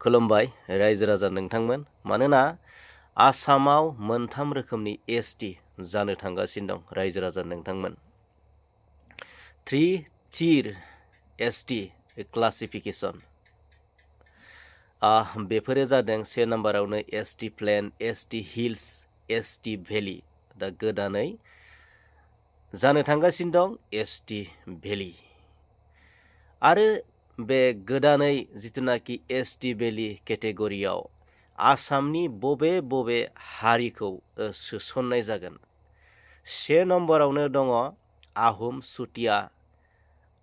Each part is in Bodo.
खुलुमबाय रायजो राजा नोंथांमोन मानोना आसामाव मोनथाम रोखोमनि एसटी जानो थांगासिनो दं रायजो राजा नोंथांमोन 3 tier एसटी क्लासिफिकेशन बेफोरो जादों से नम्बरावनो ST plain ST hills ST valley दा गोदानै जानो थांगासिनो दं एसटी भेलि आरो बे गोदानै जितुनाकि एसटी भेलि केटेगरियाव आसामनि बबे बबे हारिखौ सोसननाय जागोन से नम्बरावनो दङ आहम चुटिया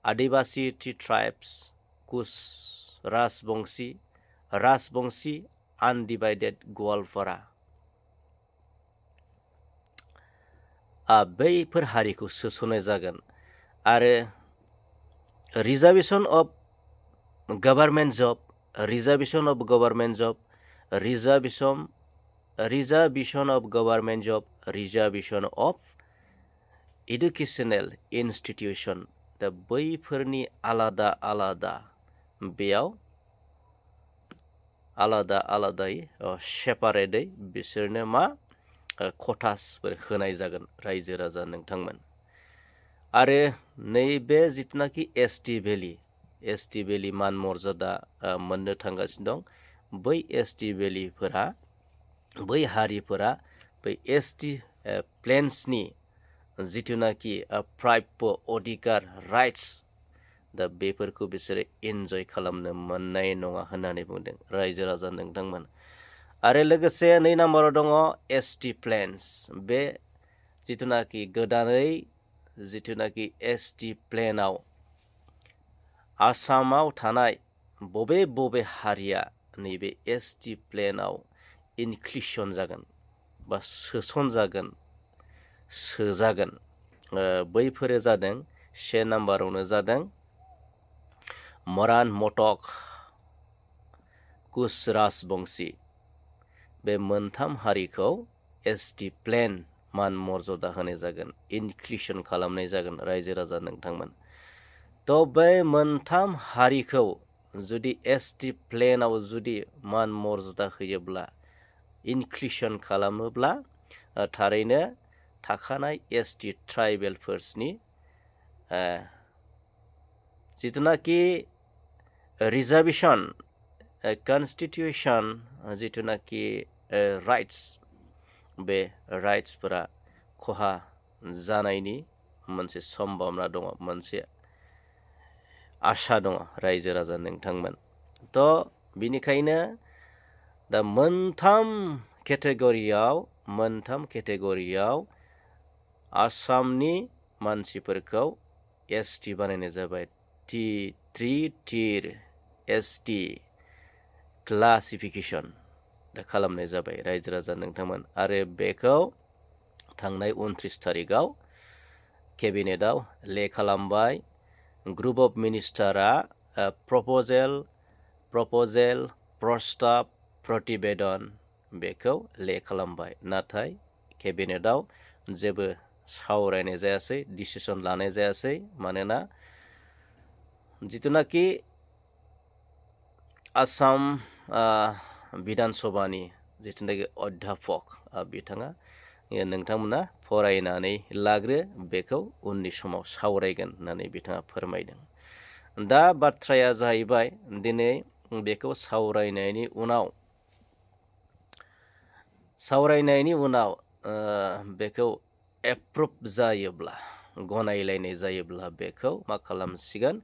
आदिबासी ट्राइब्स कुश राजबंशी आनडिभाइडेड गवालपारा बैफोर हारिखौ सोसननाय जागोन आरो रिजार्वेशन of government job reservation of government job reservation of educational institution दा बैफोरनि आलादा आलादा बेयाव आलादा आलादायै सेपारेटै बिसोरनो मा खटासफोर होनाय जागोन रायजो राजा नोंथांमोन आरो नैबे जितुनाकि एसटी भेलि मान मर्यादा मोननो थांगासिनो दं बै एसटी भेलिफोरा बै हारिफोरा बै एसटी प्लेन्सनि जितुनाकि प्राप्य अधिकार राइट्स दा बेफोरखौ बिसोरो एन्जय खालामनो मोननाय नङा होननानै बुंदों रायजो राजा नोंथांमोन आरो लोगोसे 2 नम्बराव दङ एसटी प्लेन्स बे जितुनाकि गोदानै जितुनाकि एसटी प्लेनाव आसामाव थानाय बबे बबे हारिया नैबे एसटी प्लेनाव इनक्लुसन जागोन बा सोजागोन बैफोरो जादों से नम्बरावनो जादों मरान मटक कुश राजबंशी बे मोनथाम हारिखौ एसटी प्लेन मान मर्यादा होनाय जागोन इनक्लुसन खालामनाय जागोन रायजो राजा नोंथांमोन तो बे मोनथाम हारिखौ जुदि एसटी प्लेनाव जुदि मान मर्यादा होयोब्ला इनक्लुसन खालामोब्ला थारैनो थाखानाय एसटी ट्राइबेलफोर्सनि जितुनाकि रिजार्वेशन कन्स्टिट्यूशन जितुनाकि राइट्स बे राइट्सफोरा खहा जानायनि मोनसे सम्भावना दङ मोनसे आशा दङ रायजो राजा नोंथांमोन तो बिनिखायनो दा मोनथाम केटेगरियाव आसामनि मानसिफोरखौ एसटी बानायनाय जाबाय 3 tier एसटी क्लासिफिकेशन दा खालामनाय जाबाय रायजो राजा नोंथांमोन आरो बेखौ थांनाय 29 तारिखआव केबिनेटआव ले खालामबाय ग्रुप अफ मिनिस्टारा प्रस्ताब प्रतिवेदन बेखौ ले खालामबाय नाथाय केबिनेटआव जेबो सावरायनाय जायासै डिसिसन लानाय जायासै मानोना जितुनाकि आसाम विधान सभानि जितुनाकि अध्यापक बिथाङा नोंथांमोना फरायनानै लाग्रो बेखौ उननि समाव सावरायगोन होननानै बिथाङा फोरमायदों दा बाथ्राया जाहैबाय दिनै बेखौ सावरायनायनि उनाव बेखौ एप्रुभ जायोब्ला गनायलायनाय जायोब्ला बेखौ मा खालामसिगोन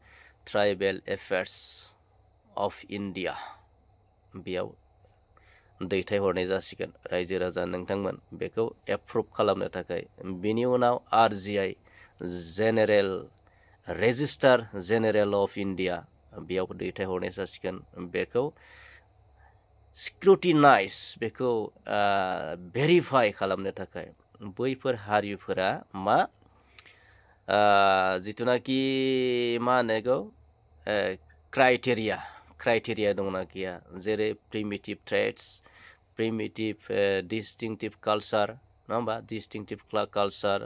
ट्राइबेल एफेयार्स अफ इन्डिया बेयाव दैथायहरनाय जासिगोन रायजो राजा नोंथांमोन बेखौ एप्रुभ खालामनो थाखाय बिनि उनाव RGI general registrar general of India बेयाव दैथायहरनाय जासिगोन बेखौ स्क्रुटिनाइज बेखौ भेरिफाइ खालामनो थाखाय बैफोर हारिफोरा मा जितुनाकि मा होनो क्राइटेरिया दंना गैया जेरै primitive traits primitive distinctive culture नङा होमबा distinctive culture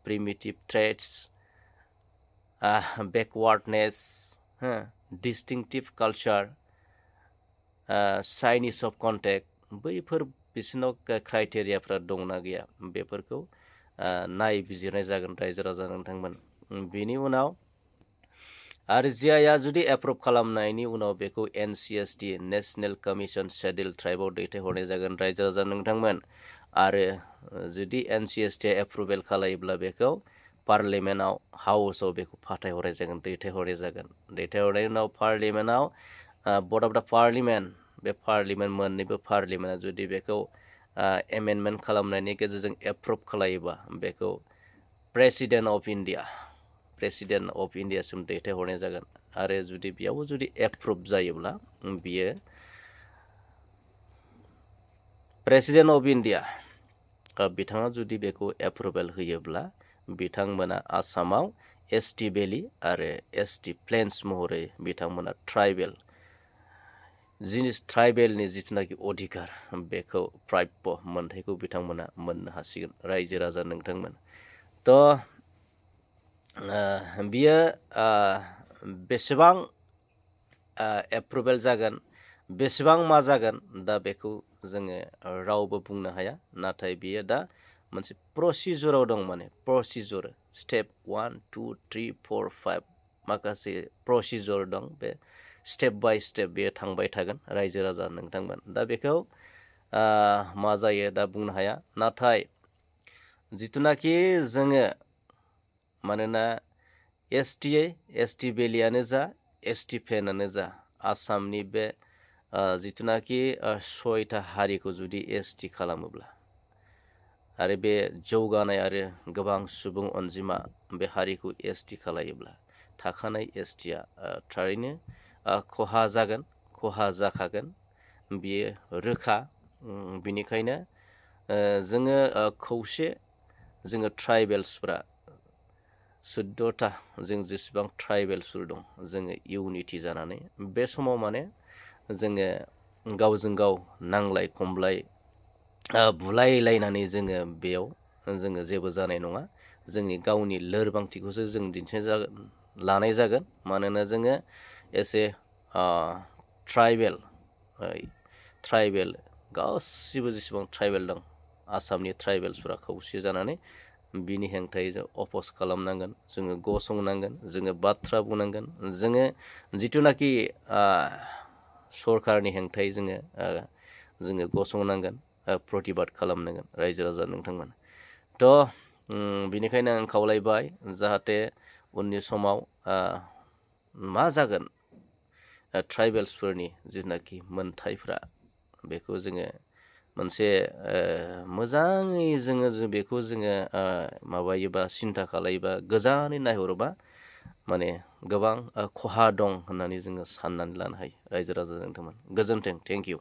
primitive traits backwardness, distinctive culture, signs of contact बैफोर बिसोरनाव क्राइटेरियाफ्रा दंना गैया बेफोरखौ नायबिजिरनाय जागोन रायजो राजा नोंथांमोन। बिनि उनाव आरो जिआइआ जुदि एप्रुभ खालामनायनि उनाव बेखौ NCST नेशनेल कमिसन शेड्युल ट्राइबआव दैथायहरनाय जागोन रायजो राजा नोंथांमोन। आरो जुदि NCST एप्रुभेल खालायोब्ला बेखौ पार्लियामेन्टआव हाउसआव बेखौ फाथायहरनाय जागोन दैथायहरनाय जागोन। दैथायहरनायनि उनाव पार्लियामेन्टआव बर्ड अफ द पार्लियामेन्ट बे पार्लियामेन्ट मोननैबो पार्लियामेन्टआ जुदि बेखौ एमेन्डमेन्ट खालामनायनि गेजेरजों एप्रुभ खालायोबा बेखौ प्रेसिडेन्ट अफ इन्डियासिम दैथायहरनाय जागोन। आरो जुदि बेयाव जुदि एप्रुभ जायोब्ला बियो प्रेसिडेन्ट अफ इन्डिया बिथाङा जुदि बेखौ एप्रुभेल होयोब्ला बिथांमोना आसामाव ST भेलि आरो ST प्लेन्स महरै बिथांमोना ट्राइबेलनि जिथुनाखि अधिकार बेखौ प्राप्य मोन्थायखौ बिथांमोना मोननो हासिगोन रायजो राजा नोंथांमोन। थ' बियो बेसेबां एप्रुभेल जागोन बेसेबां मा जागोन दा बेखौ जोङो रावबो बुंनो हाया। नाथाय बियो दा मोनसे प्रसिजराव दं, माने प्रसिजर स्टेप 1 2 3 4 5 माखासे प्रसिजर दं। बे स्टेप बाय स्टेप बेयो थांबाय थागोन रायजो राजा नोंथांमोन। दा बेखौ मा जायो दा बुंनो हाया। नाथाय जिथुनाखि जोङो मानोना ST भेलियानो जा ST प्लेनानो जा आसामनि बे जिथुनाखि 6था हारिखौ जुदि ST खालामोब्ला आरो बे जौगानाय आरो गोबां सुबुं अनजिमा बे हारिखौ ST खालायोब्ला थाखानाय STआ थारैनो खहा जागोन, खहा जाखागोन बियो रोखा। बिनिखायनो जोङो खौसे जोङो ट्राइबेल्सफ्रा 14टा जों जेसेबां ट्राइबेल्सफोर दं जोङो इउनिटि जानानै बे समाव माने जोङो गावजों गाव नांलाय खमलाय बुलायलायनानै जोङो बेयाव जोङो जेबो जानाय नङा। जोंनि गावनि लोरबांथिखौसो जों लानाय जागोन। मानोना जोङो एसे ट्राइबेल गासिबो जेसेबां ट्राइबेल दं आसामनि ट्राइबेल्सफ्रा खौसे जानानै बिनि हेंथायै जों अपस खालामनांगोन, जोङो गसंनांगोन, जोङो बाथ्रा बुंनांगोन, जोङो जिथुनाखि सरकारनि हेंथायै जोङो गसंनांगोन, प्रतिबाद खालामनांगोन रायजो राजा नोंथांमोन। थ' बिनिखायनो आं खावलायबाय जाहाथे उननि समाव मा जागोन ट्राइबेल्सफोरनि जिथुनाखि मोनथायफ्रा बेखौ जोङो मोनसे मोजाङै जोङो बेखौ जोङो माबायोबा सिन्था खालायोबा गोजानै नायहरोबा माने गोबां खहा दं होननानै जोङो साननानै लानो हायो रायजो राजा नोंथांमोन। गोजोन्थों, थेंक इउ।